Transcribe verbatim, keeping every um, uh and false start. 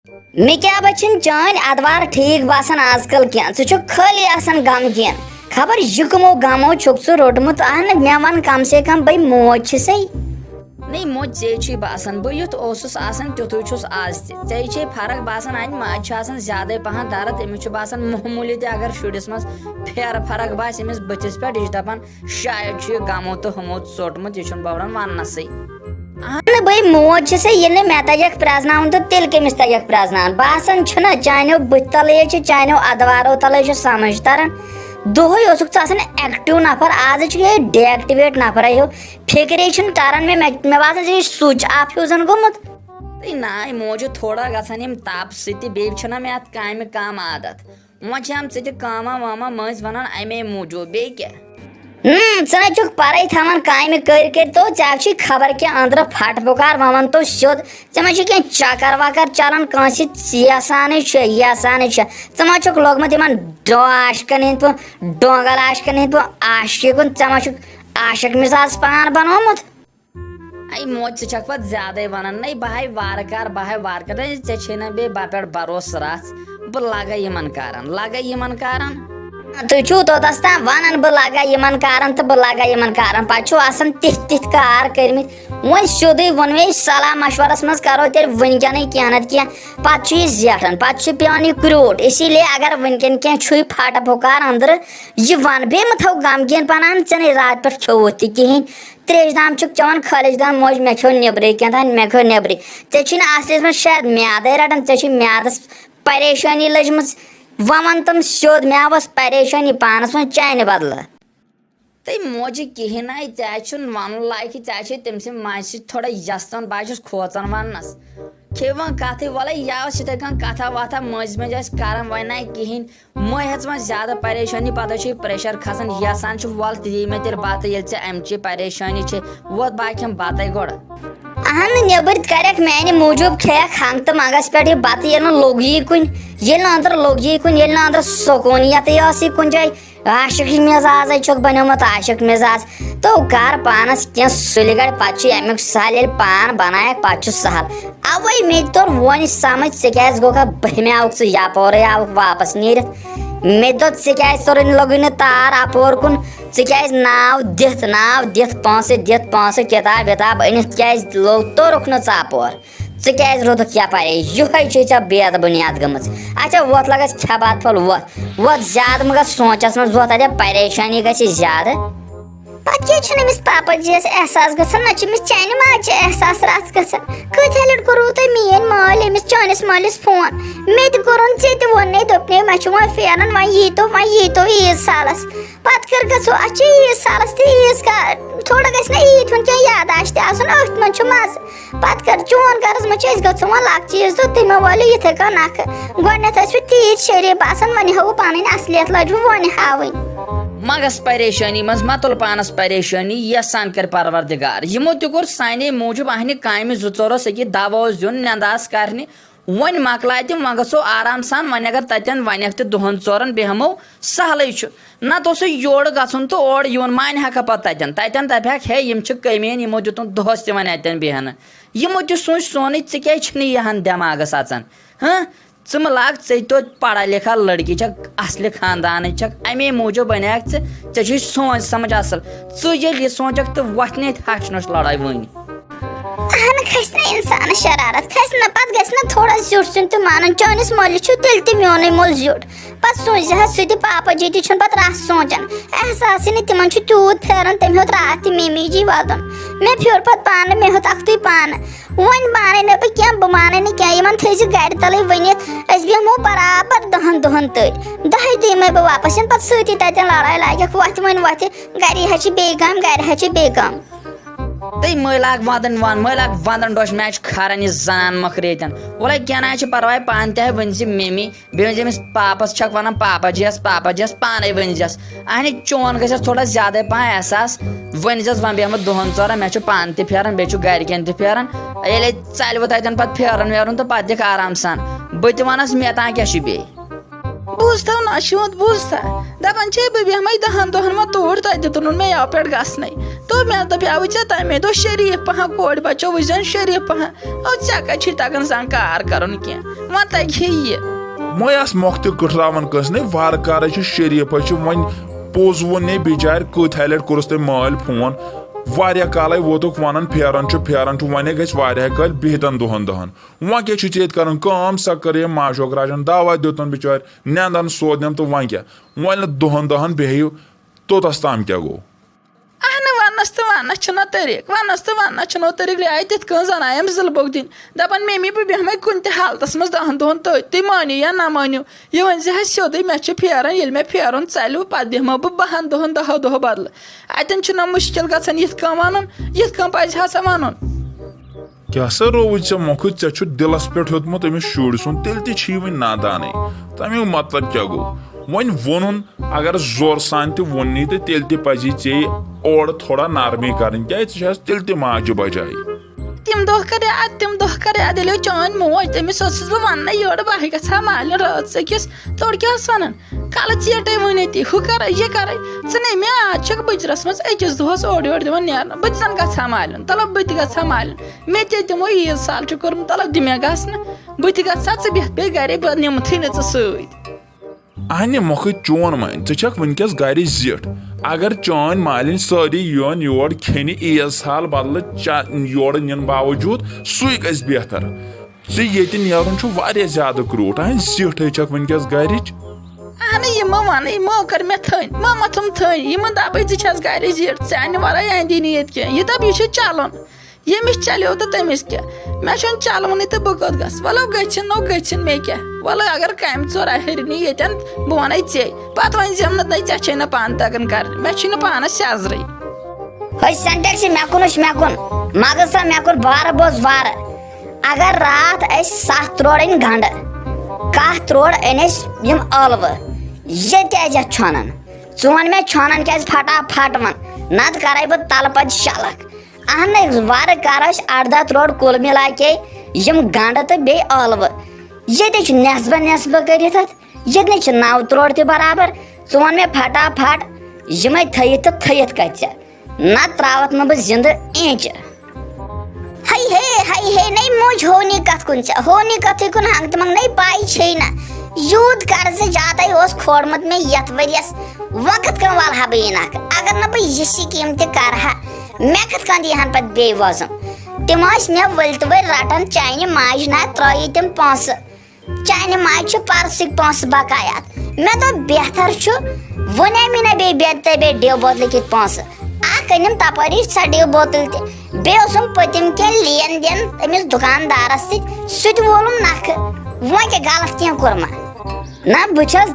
مےٚ کیٛاہ بہٕ چھِنہٕ چٲنۍ ادوار ٹھیٖک باسان آز کل کینٛہہ، ژٕ چھُکھ خٲلی آسان غمگیٖن۔ خبر یہِ کٕمو غمو چھُکھ ژٕ روٚٹمُت؟ اہن، مےٚ وَن کم سے کم، بٔے موج چھِسَے۔ نٔے موج، ژےٚ چھُے باسان بہٕ یُتھ اوسُس آسان تیُتھُے چھُس آز تہِ۔ ژےٚ چھے فرق باسان، اَنہِ ماجہِ چھُ آسان زیادَے پَہَن درد، أمِس چھُ باسان معموٗلی تہِ اگر شُرِس منٛز پھیرٕ فرق باسہِ أمِس بٕتھِس پٮ۪ٹھ، یہِ چھُ دَپان، شاید چھُ یہِ غمو تہٕ ہُمو ژوٚٹمُت، یہِ چھُنہٕ بہران وننسٕے۔ اہن بٔے موج چھِ سۄ، ییٚلہِ نہٕ مےٚ تَگٮ۪کھ پرٛزناوُن تہٕ تیٚلہِ کٔمِس تَگٮ۪کھ پرٛزناوُن؟ باسان چھُنہ چانیو بٕتھِ تَلٕے چھُ، چانیو ادوارو تَلٕے چھُ سمجھ تران۔ دۄہے اوسُکھ ژٕ آسان active نفر، آزٕے چھُکھ یِہوٚے deactivate نفرا ہیوٗ۔ فِکرے چھُنہٕ تران مےٚ، مےٚ، مےٚ باسان ژےٚ چھُے switch off ہیوٗ زن گوٚمُت۔ تہٕ ناے موجہِ تھوڑا گژھان یِم تاپہٕ سۭتۍ تہِ، بیٚیہِ چھُنہ مےٚ اتھ کامہِ کم عادت۔ وۄنۍ چھِ ہم ژٕ تہِ کٲمہ وٲمہ مٔنٛزۍ ونان امے موٗجوٗب، بیٚیہِ کیٛاہ؟ ہم، ژٕ نہ چھُکھ پرے تھاوان کامہِ کٔرۍ کٔرۍ تو، ژےٚ چھُے خبر کینٛہہ أنٛدرٕ پھٹ پھُکار، وۄنۍ ون تو سیوٚد، ژےٚ ما چھُے کینٛہہ چکر وکر چلان کٲنٛسہِ؟ یژھانٕے چھُ، یژھانٕے چھُ۔ ژٕ ما چھُکھ لوٚگمُت یِمن ڈو عاشقن ہٕنٛدۍ پٲٹھۍ، ڈونٛگل عاشقن ہٕنٛدۍ پٲٹھۍ عاشقی کُن؟ ژےٚ ما چھُکھ عاشق مزاج پان بنومُت؟ اے موج، ژٕ چھکھ پتہٕ زیادے ونان۔ نَے بہٕ ہاے وارٕ کار، بہٕ ہاے وارٕ کار۔ ہے، ژےٚ چھے نہ بیٚیہِ بہٕ پٮ۪ٹھ بروسہٕ رژھ۔ بہٕ لگے یِمن کارن، لگے یِمن کارن۔ تُہۍ چھِو توٚتس تام ونان بہٕ لگے یِمن کارن تہٕ بہٕ لگے یِمن کارن، پتہٕ چھِو آسان تِتھۍ تِتھۍ کار کٔرمٕتۍ۔ وۄنۍ سیوٚدُے ووٚنمے، صلاح مشورس منٛز کرو تیٚلہِ وٕنکیٚنٕے کینٛہہ نتہٕ کینٛہہ، پتہٕ چھُ یہِ زیٹھان، پتہٕ چھُ پٮ۪وان یہِ کرٛیوٗٹھ۔ اسی لیے اگر وٕنکیٚن کینٛہہ چھُے پھٹہٕ پھُکار أنٛدرٕ، یہِ ون بیٚیہِ مہ تھاو غمگیٖن پنان، ژےٚ نے راتہٕ پٮ۪ٹھ کھیوٚوُتھ تہِ کِہینۍ۔ تریش دام چھُکھ چٮ۪وان خٲلِس دان موج، مےٚ کھیوٚو نیٚبرٕے کینٛہہ تام، مےٚ کھیوٚو نیٚبرٕے۔ ژےٚ چھُے نہٕ اصلِس منٛز شاید میادَے رَٹان، ژےٚ چھُے میادَس پریشٲنی لٔجمٕژ۔ وۄنۍ وَن تِم سیوٚد، مےٚ ٲس پریشٲنی پانَس منٛز چانہِ بدلہٕ۔ تہٕ موجہِ کِہیٖنۍ نَے، ژےٚ چھُنہٕ وَنُن لایقٕے، ژےٚ چھے تٔمۍ سٕنٛدِ ماجہِ سۭتۍ تھوڑا یَژھ تان، بہٕ ہا چھُس کھوژان وَننَس۔ کھے وۄنۍ کَتھٕے، وَلَے یہِ آو سُہ تِتھَے کٔنۍ کَتھا وَتھا مٔنٛزۍ مٔنٛزۍ اَسہِ کَران، وۄنۍ نَے کِہیٖنۍ۔ مٔہۍ ہٮ۪ژ وۄنۍ زیادٕ پریشٲنی، پَتہٕ چھُے pressure کھسان، یَژھان چھُ وَلہٕ تہِ دی مےٚ تیٚلہِ بَتہٕ، ییٚلہِ ژےٚ اَمچی پریشٲنی چھے۔ ووت بہٕ ہا کھٮ۪مہٕ بَتَے گۄڈٕ۔ اہن، نیٚبٕرۍ کَرٮ۪کھ میٛانہِ موٗجوٗب، کھیٚیَکھ ہنٛگتہٕ منٛگَس پٮ۪ٹھ یہِ بَتہٕ، ییٚلہِ نہٕ لوٚگی کُنہِ، ییٚلہِ نہٕ أنٛدرٕ لوٚگی کُنہِ، ییٚلہِ نہٕ أنٛدرٕ سکوٗنیتٕے ٲسٕے کُنہِ جایہِ۔ عاشقٕے مِزازَے چھُکھ بنیومُت عاشق مِزاز۔ تو کر پانس کینٛہہ سُلہِ گڑِ، پتہٕ چھُ امیُک سہل، ییٚلہِ پان بنایکھ، پتہٕ چھُ سہل۔ اوے مےٚ تہِ توٚر وۄنۍ سمجھ، ژےٚ کیازِ گوٚکھا بہمہِ آوُکھ ژٕ یپورے آوُکھ واپس نیٖرِتھ؟ مےٚ تہِ دوٚپ، ژےٚ کیازِ توٚرُے نہٕ لوٚگُے نہٕ تار اپور کُن؟ ژٕ کیازِ ناو دِتھ، ناو دِتھ، پونٛسہٕ دِتھ، پونٛسہٕ کِتاب وِتاب أنِتھ کیازِ لوٚگ، توٚرُکھ نہٕ ژٕ اپور؟ ژٕ کیازِ روٗدُکھ یپارے؟ یِہوٚے چھے ژےٚ بے ادبی نیت گٔمٕژ۔ اچھا، وۄتھ لگس کھٮ۪باد پھوٚل، وۄتھ، وۄتھ، زیادٕ مہ گژھ سونٛچس منٛز، وۄتھ، اتہِ پریشٲنی گژھِ زیادٕ۔ پتہٕ کیٛازِ چھُنہٕ أمِس پاپا جِیَس احساس گژھان؟ نہ چھُ أمِس چانہِ ماجہِ احساس رژھ گژھان۔ کۭتیاہ لٹہِ کوٚروٕ تۄہہِ میٛٲنۍ مٲلۍ أمِس چٲنِس مٲلِس فون؟ مےٚ تہِ کوٚرُن، ژےٚ تہِ ووٚن نے، دوٚپ نے، مےٚ چھُ وۄنۍ پھیران، وۄنۍ یی تو، وۄنۍ یی تو عیٖد سالس۔ پتہٕ کر گژھو، اَسہِ چھِ عیٖد سالس تہِ عیٖد کا-، تھوڑا گژھِ نہ عیٖد ہُنٛد کینٛہہ یاداشت تہِ آسُن، أتھۍ منٛز چھُ مزٕ۔ پتہٕ کر چون غرض ما چھُ، أسۍ گژھو وۄنۍ لۄکچہِ عیٖذ دۄہ تِمو وٲلِو یِتھے کٔنۍ نکھٕ۔ گۄڈٕنٮ۪تھ ٲسوٕ تیٖتۍ شریٖف باسان، وۄنۍ ہاوو پنٕنۍ اصلیت، لجوٕ وۄنۍ ہاوٕنۍ۔ مگس پریشٲنی منٛز مہ تُل پانس پریشٲنی، یژھان کر پروردگار۔ یِمو تہِ کوٚر سانے موٗجوٗب اہنہِ کامہِ، زٕ ژور اوس أکیاہ دوا اوس دیُن، نٮ۪نٛدٕ آس کرنہِ۔ وۄنۍ مۄکلاے تِم، وۄنۍ گژھو آرام سان، وۄنۍ اگر تتٮ۪ن ونٮ۪کھ تہِ دۄہن ژورن بیٚہمو، سہلٕے چھُ۔ نتہٕ اوسُے یورٕ گژھُن تہٕ اورٕ یُن، مانہِ ہا کپا تتٮ۪ن؟ تتٮ۪ن دپہِ ہاکھ، ہے، یِم چھِ کٔمین، یِمو دیُتُن دۄہس تہِ وۄنۍ اتٮ۪ن بیہنہٕ۔ یِمو تہِ سوٗنچ سونٕے، ژٕ کیازِ چھُنہٕ یِہن دٮ۪ماغس اژان؟ ہاں؟ ژٕ مہ لاگ، ژے توتہِ پڑھا لکھا لڑکی چھکھ، اصلہِ خاندانٕچ چھکھ، امے موٗجوٗب بنیکھ ژٕ، ژےٚ چھُے سونچ سمجھ اصل۔ ژٕ ییٚلہِ یہِ سونچکھ تہٕ وۄتھِ نہٕ ییٚتہِ ہش نوش لڑٲے وٕنۍ۔ اہن، کھسہِ نہ انسانس شرارت، کھسہِ نہ، پتہٕ گژھِ نہ تھوڑا زیُٹھ سیُن تہِ مانُن؟ چٲنِس مٲلِس چھُ تیٚلہِ تہِ میونُے مول زیُٹھ۔ پتہٕ سوٗنچ زِ حظ، سُہ تہِ پاپا جی تہِ چھُنہٕ پتہٕ رژھ سونچان۔ احساسٕے نہٕ تِمن چھُ تیوٗت پھیران، تٔمۍ ہیوٚت راتھ تہِ میمی جی ودُن۔ مےٚ پھیوٚر پتہٕ پانہٕ، مےٚ ہیوٚت اکھتُے پانہٕ۔ وۄنۍ مانَے نہٕ بہٕ کینٛہہ، بہٕ مانَے نہٕ کینٛہہ، یِمَن تھٲیزِ گَرِ تَلٕے ؤنِتھ، أسۍ بیٚہمو برابر دَہَن دۄہَن تٔتۍ۔ دَہہِ دۄہہِ یِمَے بہٕ واپَس یِنہٕ پَتہٕ سۭتی تَتٮ۪ن لڑٲے لاگٮ۪کھ، وۄتھِ وۄنۍ وۄتھِ، گَرِ حظ چھِ بیٚیہِ کٲم، گَرِ حظ چھِ بیٚیہِ کٲم۔ تہٕ مٲلۍ لاگ وَندَن وَن، مٲلۍ لاگ وَندَن ڈوٚچھ، مےٚ چھِ کھَران یہِ زَنان مۄکھ ریتٮ۪ن۔ وَلَے کینٛہہ نہ حظ چھِ پَرواے، پانہٕ تہِ ہاے ؤنۍ زِ میمی۔ بیٚیہِ ؤنۍ زِ أمِس پاپَس چھَکھ وَنان، پاپا جِیَس، پاپا جِیَس پانَے ؤنۍ زٮ۪س۔ اَہنہِ، چون گژھٮ۪س تھوڑا زیادَے پَہَم احساس، ؤنۍ زٮ۪س، وۄنۍ بیٚہمہٕ دۄہَن ژورَن، مےٚ چھُ پانہٕ تہِ پھیران، بیٚیہِ چھُ گَرِکٮ۪ن تہِ پھیران۔ ییٚلے ژَلہِ وۄنۍ تَتٮ۪ن پَتہٕ پھیران ویران تہٕ پَتہٕ دِکھ آرام سان۔ بہٕ تہِ وَنَس، مےٚ تام کیٛاہ چھُ بیٚیہِ؟ بوٗزتھو نہ، شوٗنٛت بوٗزتھا؟ دَپان چھے بہٕ بیٚہمَے دَہَن دۄہَن وۄنۍ توٗرۍ، تَتہِ دیُتُن نہٕ مےٚ یَوٕ پٮ۪ٹھ گژھنَے۔ تہٕ مےٚ دوٚپ یَوٕ ژےٚ تَمے دۄہ شریٖف پَہَن کورِ بَچو وٕچھ زَن شریٖف پَہَن۔ او ژےٚ کَتہِ چھُے تَگان زَن کار کَرُن کینٛہہ؟ وۄنۍ تَگہِ ہے یہِ۔ مۄے آس مۄختہِ کٕٹھراوان کٲنٛسہِ نے، وارٕ کارَے چھُ شریٖفَے چھُ۔ وۄنۍ پوٚز ووٚن نے بِچارِ، کۭتۍ ہَے لَٹہِ کوٚرُس تٔمۍ مٲلۍ فون۔ واریاہ کالَے ووتُکھ وَنان پھیران چھُ، پھیران چھُ، وۄنۍ ہے گژھِ واریاہَے کٲلۍ بِہِتَن دۄہَن دَہَن۔ وۄنۍ کیٛاہ چھُ ژےٚ ییٚتہِ کَرُن کٲم؟ سۄ کٔر أمۍ ماشوک راجَن دَوا دیُتنَم بِچارِ، نٮ۪نٛدَن سوٗدنَم تہٕ وۄنۍ کیٛاہ؟ وۄنۍ دۄہَن دَہَن بیٚہِو، توٚتَس تام کیٛاہ گوٚو؟ اہنہٕ، وَنَس تہٕ وَنَس چھُنہ طریٖق، وَنَس تہٕ وَنَس چھُنہ طریٖق، لے آیہِ تِتھ کٔنۍ زَن آیم زِلبوٚگ دِنۍ۔ دَپان، "ممی، بہٕ بیٚہمَے کُنہِ تہِ حالتَس منٛز دَہَن دۄہَن تٔتۍ، تُہۍ مٲنِو یا نہ مٲنِو۔ یہِ ؤنۍ زِ حظ سیوٚدُے، مےٚ چھُ پھیران، ییٚلہِ مےٚ پھیرُن ژَلِوٕ، پَتہٕ بیٚہمہٕ بہٕ بَہَن دۄہَن، دَہَو دۄہَو بدلہٕ۔" اَتٮ۪ن چھُنہ مُشکِل گژھان یِتھ کٔنۍ وَنُن، یِتھ کٔنۍ پَزِ ہا سا وَنُن۔ کیٛاہ سا رووُے ژےٚ مۄکھٕ؟ ژےٚ چھُ دِلَس پٮ۪ٹھ ہیوٚتمُت أمِس شُرۍ سُنٛد، تیٚلہِ تہِ چھِ یہِ وٕنہِ نادانٕے۔ تَمیُک مطلب کیٛاہ گوٚو؟ وۄنۍ ووٚنُن، اگر زورٕ سان تہِ ووٚننٕے تہٕ تیٚلہِ تہِ پَزی ژےٚ اورٕ تھوڑا نرمی کَرٕنۍ، کیٛازِ ژٕ چھَس تیٚلہِ تہِ ماجہِ بجایہِ۔ تِم دۄہ کَرے اَدٕ، تِم دۄہ کَرے اَدٕ، ییٚلہِ چٲنۍ موج، تٔمِس ٲسٕس بہٕ وَننَے یورٕ، بہٕ ہے گژھٕ ہا مالِنۍ رٲژ أکِس، تورٕ کیٛاہ ٲس وَنان؟ کَلہٕ ژیٹَے وۄنۍ أتی، ہُہ کَرَے، یہِ کَرَے۔ ژٕ نے مےٚ آز چھَکھ بٕجرَس منٛز أکِس دۄہَس اورٕ یورٕ دِوان نیرنہٕ، بہٕ تہِ زَن گژھٕ ہا مالِنۍ، تَلہٕ بہٕ تہِ گژھٕ ہا مالِنۍ۔ مےٚ تہِ تِمو عیٖد سال چھُ کوٚرمُت، تَلہٕ دِ مےٚ گژھنہٕ، بہٕ تہِ گژھٕ ہا، ژٕ بیٚہہ بیٚیہِ گَرے، بہٕ نِمتھٕے نہٕ ژٕ سۭتۍ۔ اہنہِ مۄکھٕ چون وۄنۍ، ژٕ چھَکھ وٕنکیٚس گَرِ زِٹھ۔ اگر چٲنۍ مالِنۍ سٲری یِن یور کھیٚنہِ عیٖد سال بدلہٕ چا-، یورٕ نِنہٕ باوجوٗد، سُے گژھِ بہتر۔ ژٕ ییٚتہِ نیرُن چھُ واریاہ زیادٕ کرٛوٗٹھ۔ اہنہِ زِٹھٕے چھَکھ وٕنکیٚس گَرِچ۔ اہنہِ، یہِ مہ وَنٕے، مہ کَر مےٚ تھٔنۍ، مہ مَتھُم تھٔنۍ، یہِ مہ دَپَے ژٕ چھَس گَرِ زِٹھ، ژےٚ اَنہِ وَرٲے اَندی نہٕ ییٚتہِ کینٛہہ، یہِ دَپ یہِ چھُ چَلُن۔ ییٚمِس چلیو تہٕ تٔمِس کیٛاہ؟ مےٚ چھُنہٕ چلوٕنٕے تہٕ بہٕ کوٚت گژھٕ؟ وَلہٕ گٔژھِن نو گٔژھِن، مےٚ کیٛاہ؟ وَلہٕ اگر کَمہِ ژورا ہیٚرِ نی ییٚتٮ۪ن، بہٕ وَنَے ژے۔ پَتہٕ وۄنۍ زٮ۪م نہٕ، نَے ژےٚ چھے نہٕ پانہٕ تَگان کَرٕنۍ، مےٚ چھُے نہٕ پانَس سیٚزرٕے۔ ہے سینٹر چھِ مےٚ کُن، وٕچھ مےٚ کُن۔ مَغل صٲب، مےٚ کُن وارٕ بوز وارٕ۔ اگر راتھ أسۍ سَتھ تروڑ أنۍ گنٛڈٕ، کاہ تروڑ أنۍ أسۍ یِم ٲلوٕ، ییٚتہِ اَجَتھ چھۄنَن۔ ژٕ وَن مےٚ چھۄنَن کیٛازِ پھٹا پھٹ وَن، نَتہٕ کَرَے بہٕ تَلہٕ پَتہٕ شَلَکھ۔ اہن حظ، وارٕ کارٕ ٲسۍ اَرداہ تروڑ کُل مِلا کے یِم گنٛڈٕ تہٕ بیٚیہِ ٲلوٕ۔ ییٚتے چھُ نٮ۪صبہٕ نٮ۪صبہٕ کٔرِتھ اَتھ، ییٚتہِ نَے چھِ نَو تروڑ تہِ برابر۔ ژٕ وَن مےٚ پھٹا پھٹ، یِمَے تھٲیِتھ تہٕ تھٲیِتھ کَتہِ ژےٚ؟ نَتہٕ ترٛاوَتھ نہٕ بہٕ زِندٕ اینچہِ۔ ہَے ہے، ہَے ہے، نَے موج، ہونی کَتھ کُن ژےٚ؟ ہونی کَتھٕے کُن ہنٛگ تہٕ منٛگ، نَے پَے چھے نہ۔ یوٗت قرضہٕ جاتَے اوس کھولمُت مےٚ یَتھ ؤریَس، وۄنۍ کِتھ کٔنۍ والہٕ ہا بہٕ یہِ نَکھٕ؟ اگر نہٕ بہٕ یہِ سِکیٖم تہِ کَرٕ ہا، مےٚ کِتھ کٔنۍ دِیہِ ہن پتہٕ بیٚیہِ وۄزُم؟ تِم ٲسۍ مےٚ ؤلۍ تہٕ ؤلۍ رٹان، چانہِ ماجہِ نہ ترٲیی تِم پونٛسہٕ۔ چانہِ ماجہِ چھِ پرسٕکۍ پونٛسہٕ بقایات۔ مےٚ دوٚپ، بہتر چھُ، وۄنۍ اَمی نہ بیٚیہِ بے-، تہٕ بیٚیہِ ڈیو بوتلہِ کِتۍ پونٛسہٕ۔ اکھ أنِم تپٲری سۄ ڈیو بوتل تہِ، بیٚیہِ اوسُم پٔتِم کینٛہہ لین دین أمِس دُکاندارس سۭتۍ، سُہ تہِ وولُم نکھٕ۔ وۄنۍ کیٛاہ غلط کینٛہہ کوٚرما؟ نہ، بہٕ چھَس